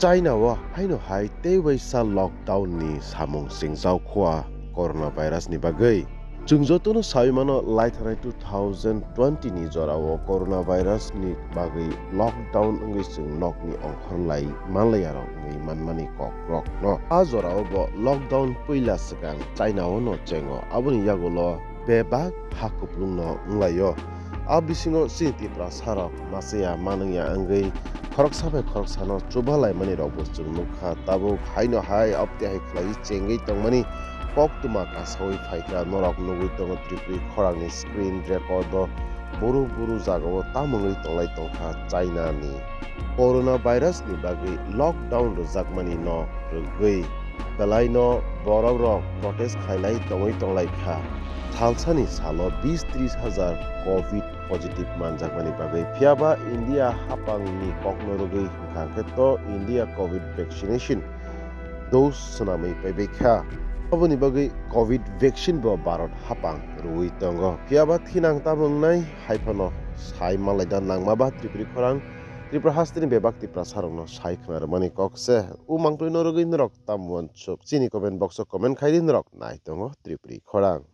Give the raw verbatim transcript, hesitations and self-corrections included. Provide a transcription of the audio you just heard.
China o haino hai tei waisa lockdown ni samung singjaokhua coronavirus ni bagwi. Chwng jotono sawi mano, lai thanai two thousand twenty ni jorao coronavirus ni bagwi lockdown wngwi chwng nokni ongkhor lai manlaiya rok wngwi manmani kok rok no. A jorao bo lockdown puila swkang China o no chengo, aboni yagulo bebak ha kuplung no wnglaio. A bisingo chini Tiprasa rok machaya manwngya wngwi khoroksa bai khoroksano chubalaimanirokbo chwng nukha. Tabuk haino hai opti hai khlaiwi chengwi tongmani koktwma kasawi phaikha. Norok nugwi tongo Tripuri khorangni screen record o buru buru jagao tamo wngwi tonglai tongkha China ni. Coronavirus ni bagwi lockdown rwjakmani no rwgwi belaino borok rok protest khailai tongwi tonglai kha. Salsani salo bis tris hajar covid positive manjakmani bagwi. Phiyaba India hapangni kokno rwgwi hwnkha khe to India covid vaccination dose swnamwi paibai kha. Aboni bagwi covid vaccine bo Bharat hapang rwui tongo. Phiyaba thinang tabuk wngnai hai phano sai manlaida nangma ba Tripuri khorang. Tripura hasteni bebak Tiprasa rokno sai khna rwmani kok se. O mangtwi no rwgwi norok tamo uansuk? Chini comment box o comment khai di, norok nai tongo Tripuri khorang.